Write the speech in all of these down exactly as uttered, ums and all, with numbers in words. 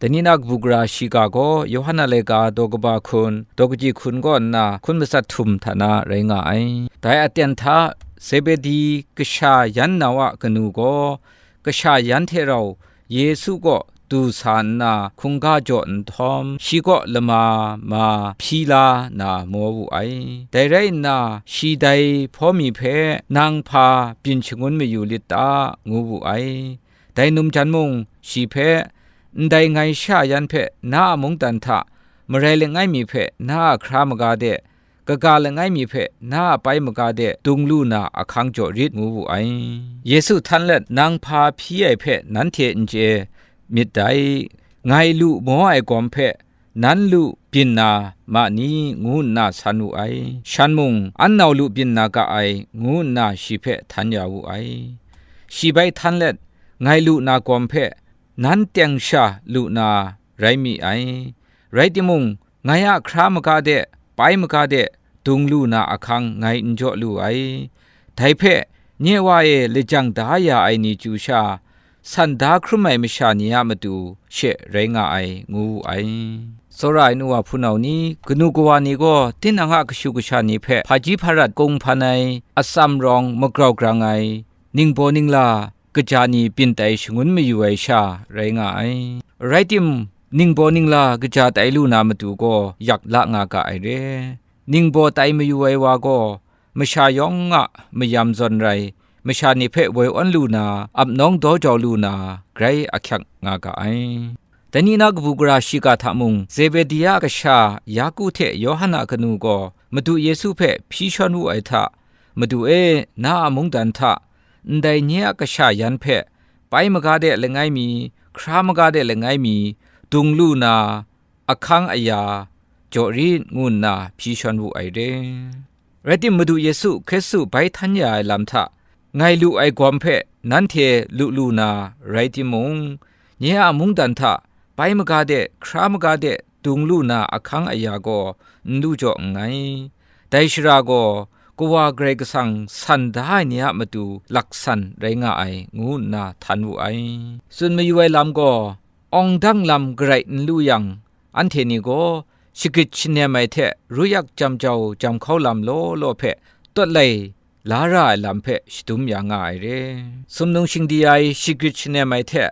Dai ni na kabu gara shiga gaw Yawhan a laika daw kaba hkun, daw kaji hkun kaw nna hkun matsat htum hta na rai nga ai. Dai aten hta Zebedi kasha yan nau a kanu gaw, kasha yan hte rau Yesu kaw du sa nna hkungga jaw nhtawm, shi kaw lama ma hpyi la na maw wu ai. Dai rai nna, shi dai hpaw mi hpe, "Nang hpa byin shangun mayu lit ta?" ngu wu ai. Dai num jan mung shi hpe, "Ndai ngai sha yan hpe na a mungdan hta marai langai mi hpe na a hkra maga de, kaga langai mi hpe na a pai maga de dung lu na ahkang jaw rit," ngu wu ai. Yesu htan let, "Nang hpa hpyi ai hpe nanhte n chye myit dai, ngai lu maw ai gawm hpe nan lu byin na ma ni?" ngu nna san wu ai. Shan mung, "An nau lu byin na ga ai," ngu nna shi hpe htan ya wu ai. Shi bai htan let, "Ngai lu na gawm hpe nan teng sha lu na rai mi ai. Rai timung, ngai a hkra maga de, pai maga de, dung lu na ahkang ngai n jaw lu ai. Dai hpe, nye Wa e lajang da ya ai ni chyu sha, san da hkrum ai masha ni a matu she rai nga ai," ngu wu ai. Tsawra ai nu wa hpunau ni, kanu kawa ni gaw tinang a kashu kasha ni hpe hpaji hparat kung hpan ai, atsam rawng magrau grang ai, ningbaw ningla kaja ni byin tai shangun mayu ai sha rai nga ai. Rai tim, ningbaw ningla kaja tai lu na matu gaw yak la nga ga ai re. Ningbaw tai mayu ai wa gaw, masha yawng a mayam zawn rai, masha ni hpe woi awn lu na, ap nawng daw jau lu na, grai ahkyak nga ga ai. Dai ni na kabu gara shiga hta mung, Zebedi a kasha Yaku hte Yawhan a kanu gaw, Madu Yesu hpe hpyi shawn wu ai hta, "Madu e, na a mungdan hta, ndai nye a kasha yan hpe, pai maga de langai mi, hkra maga de langai mi, dung lu na, ahkang aya jaw rit," ngu nna hpyi shawn wu ai re. Rai tim, Madu Yesu Hkristu bai htan ya ai lam hta, ngai lu ai gawm hpe nanhte lu lu na rai timung, nye a mungdan hta pai maga de, hkra maga de dung lu na ahkang aya gaw n lu jaw nngai. Dai shara gaw Kawa Karai Kasang san da ai ni a matu laksan rai nga ai, ngu nna htan wu ai. Tsun mayu ai lam gaw, awng dang lam garai n lu yang, anhte ni gaw shagrit shanem ai hte ruyak jam jau jam hkau lam law law hpe tawt lai la ra ai lam hpe shadum ya nga ai re. Sumnung shingdi ai, shagrit shanem ai hte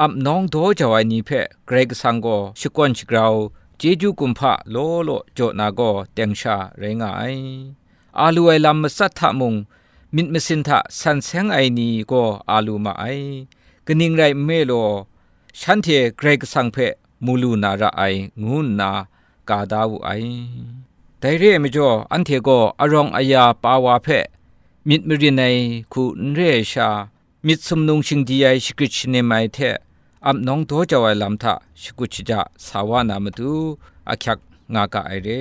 ap nawng daw jau ai ni hpe Karai Kasang gaw shakawn shagrau, chyeju kumhpa law law jaw na gaw teng sha rai nga ai. A lu ai lam matsat hta mung, myit masin hta san seng ai ni gaw a lu ma ai. Kaning rai nme law, shanhte Karai Kasang hpe mu lu na ra ai, ngu nna ka da wu ai. Dai re ai majaw, anhte gaw arawng aya pa wa hpe myit marin ai hku n re ai sha, myit sumnung shingdi ai shagrit shanem ai hte ap nawng daw jau ai lam hta shakut shaja sa wa na matu ahkyak nga ga ai re.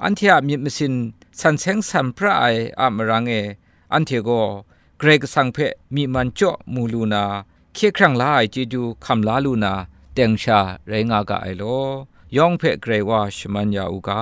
Anhte a myit masin san seng san pra ai a marang e, anhte gaw Karai Kasang hpe myi man chyaw mu lu na, hkye hkrang la ai chyeju hkam la lu na, teng sha rai nga ga ai law, yawng hpe Karai Wa shaman ya u ga.